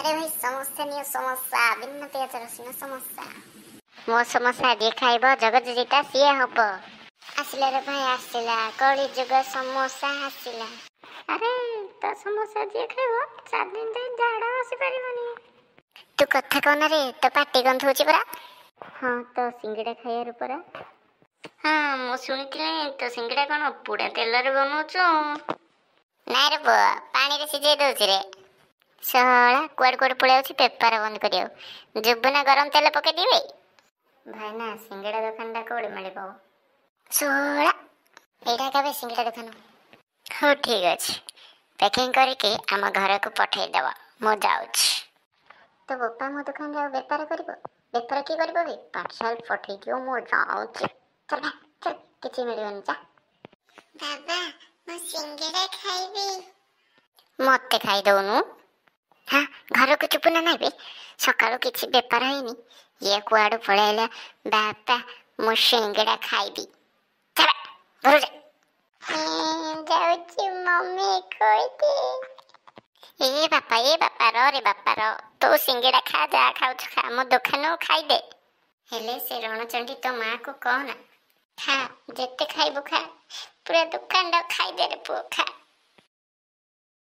ଆରେ ଭାଇ, ସମୋସା ନିଅ ସମୋସା, ବିନା ପିଆଜ ରସୁଣ ସମୋସା। ମୋ ସମୋସା ଯିଏ ଖାଇବ ଜଗତ ଜିତା ସିଏ ହବ। ଆସିଲା ରେ ଭାଇ ଆସିଲା, କଳି ଯୁଗ ସମୋସା ଆସିଲା। ଆରେ, ତା ସମୋସା ଯିଏ ଖାଇବ 4 ଦିନ ଯାଏ ଝାଡ଼ା ବସି ପାରିବନି। ତୁ କଥା କହନା ରେ, ତୋ ପାଟି ଗନ୍ଧଉଛି ପରା। ହଁ, ତୋ ସିଙ୍ଗଡ଼ା ଖାଇବାରୁ ପରା। ହଁ, ମୁଁ ଶୁଣିଥିଲି ତୋ ସିଙ୍ଗଡ଼ା କ'ଣ ପୋଡ଼ା ତେଲରେ ବନଉଛୁ? ନାଇଁ ରେ ପୁଅ, ପାଣିରେ ସିଝେଇ ଦଉଛି ରେ। ଶଳା କୁଆଡ଼େ କୁଆଡ଼େ ପଳେଇ ଯାଉଛି ବେପାର ବନ୍ଦ କରିବାକୁ। ଯୁବୁନା ଗରମ ତେଲ ପକେଇ ଦିବେ। ଭାଇନା, ସିଙ୍ଗଡ଼ା ଦୋକାନଟା କୋଉଠି ମିଳିବ? ଶଳା, ଏଇଟା କେବେ ସିଙ୍ଗଡ଼ା ଦୋକାନ? ହଉ ଠିକ୍ ଅଛି, ପ୍ୟାକିଂ କରିକି ଆମ ଘରକୁ ପଠେଇଦେବ, ମୁଁ ଯାଉଛି। ତୋ ବୋପା ମୋ ଦୋକାନରେ ଆଉ ବେପାର କରିବ? ବେପାର କିଏ କରିବ ବେ? ପାର୍ସଲ ପଠେଇ ଦିଅ, ମୁଁ ଯାଉଛି। ଚାଲ ଭାଇ ଚାଲ, କିଛି ମିଳିବନି, ଯା। ବାବା, ମୁଁ ସିଙ୍ଗଡ଼ା ଖାଇବି। ମତେ ଖାଇଦଉନୁ। ହଁ, ଘରକୁ ଚୁପୁନା ନେବି। ସକାଳୁ କିଛି ବେପାର ହେଇନି, ଇଏ କୁଆଡ଼ୁ ପଳେଇଲା। ବାପା, ମୁଁ ସିଙ୍ଗଡ଼ା ଖାଇବି। ଚାଲ ଘରୁ ଯା। ଯାଉଛି ମମି, କହିଦେ। ଏ ବାପା, ଏ ବାପା ର ରେ ବାପା ର, ତୁ ସିଙ୍ଗଡ଼ା ଖା, ଯାହା ଖାଉଛୁ ଖା, ମୋ ଦୋକାନରୁ ଖାଇଦେ। ହେଲେ ସେ ରଣଚଣ୍ଡୀ ତୋ ମାଆକୁ କହନା। ଖା, ଯେତେ ଖାଇବୁ ଖା, ପୁରା ଦୋକାନଟା ଖାଇଦେ ରେ ପୁଅ, ଖା।